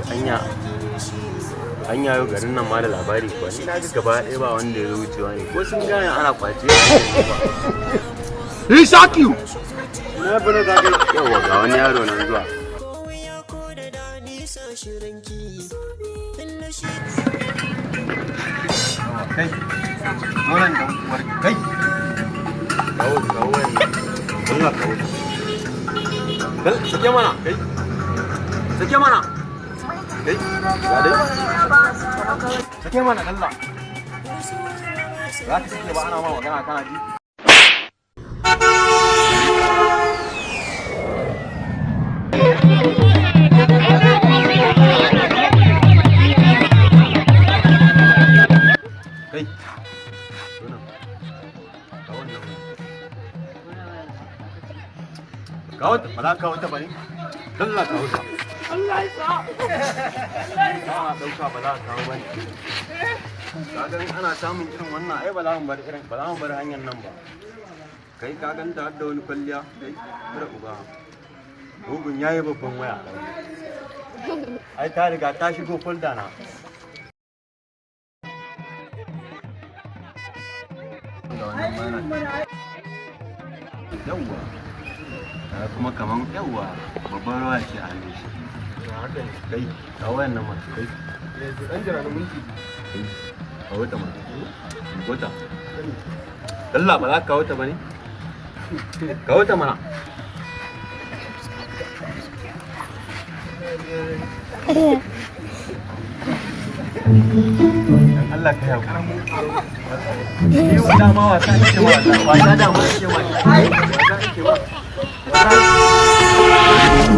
Anya, anya yau garin nan ma da labari kuwa? Ni na ga gaba ɗaya ba wanda ya zo wucewa ne, ko sun gane ana kwace ba? He shock you. Na bana ga kai. Yawwa, ga wani yaro nan zuwa. Ko ya ko da daɗi shirinki. Kai, zo nan da uwar kai. Kawo, kawo wannan. Allah, kawo. Dal, sake mana kai, sake mana kai. Ya dai, sake mana. Allah, za ka sake ba? Ana ma magana, kana ji? Kai, zo nan. Kawo wannan. Kawo ta. Ba za ka kawo ta ba ne? Allah, kawo ta. Allah ya sa ba dauka, ba za ka kawo ba ne? Ka ga in ana samun irin wannan, ai ba za mu bar irin, ba za mu bar hanyar nan ba. Kai, ka ganta har da wani kwalliya. Kai, mura uba. Mugun yayi babban waya. Ai ta riga ta shigo folder na. Ga wannan ma yana. Yawwa. Ga kuma kaman, yawwa, babban rawa ce a hannun shi. Kai, kawo wayan nan mana kai. Dan jira na minti. Kai, kawo ta mana. Kawo ta. Allah, ba za ka kawo ta ba ne? Kawo ta mana. Dan Allah ka yawo. Ni dama wasa nake ma, wasa dama nake ma. Wasa nake ma. Wasa.